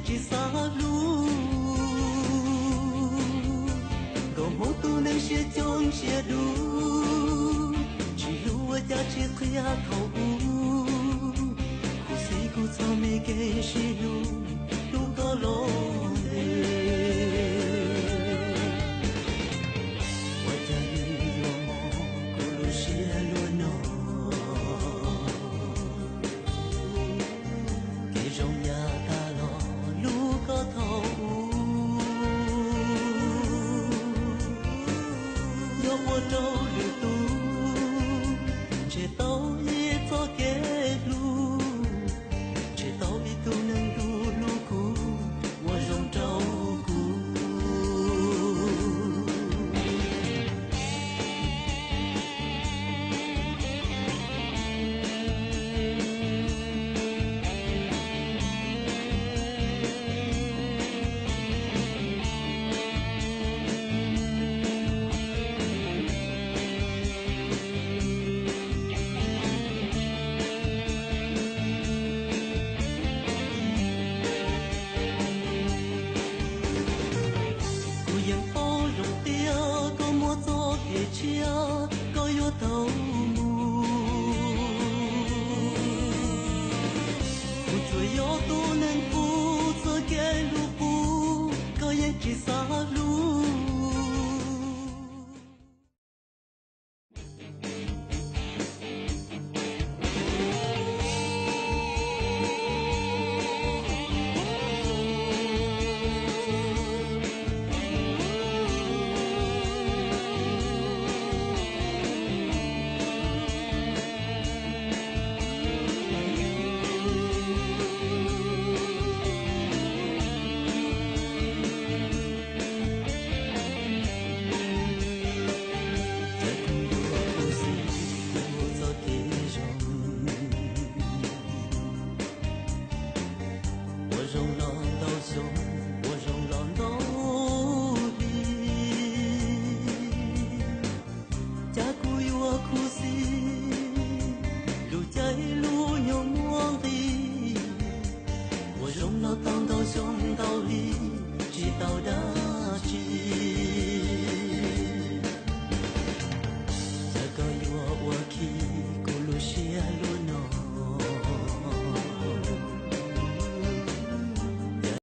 Tsis xav hlub, nkauj hmoob tus neeg siab coob siab dub, tsis hlub ua cas tsis qhia thaum ub. Khuv xim kuv txoj me kev sib hlub, hlub koj los ntev. Ua cas nws yuav mob kuv lub siab luaj no? Kev zoo yav tag los hlub koj thaum ub, yog ua rau lwm tus tseg tau ib txoj kev hlub, tseg tau ib tug neeg hlub hlub kuv, ua zoo rau kuv. Kuv yeej paub zoo tias koj muaj txoj kev tshiab, koj yuav tau mus. Kuv tsuas yog tus neeg pub txoj kev hlub qub, koj yeej tsis xav hlub. Cas kuv yuav khuv xim ua txoj kev zoo, ua zoo los ntau xyoo, ua zoo los ntau hli. Cas kuv yuav khuv xim lub caij lub nyoog muaj nqis, ua zoo los tau ntau xyoo ntau hli, tsis tau dab tsi.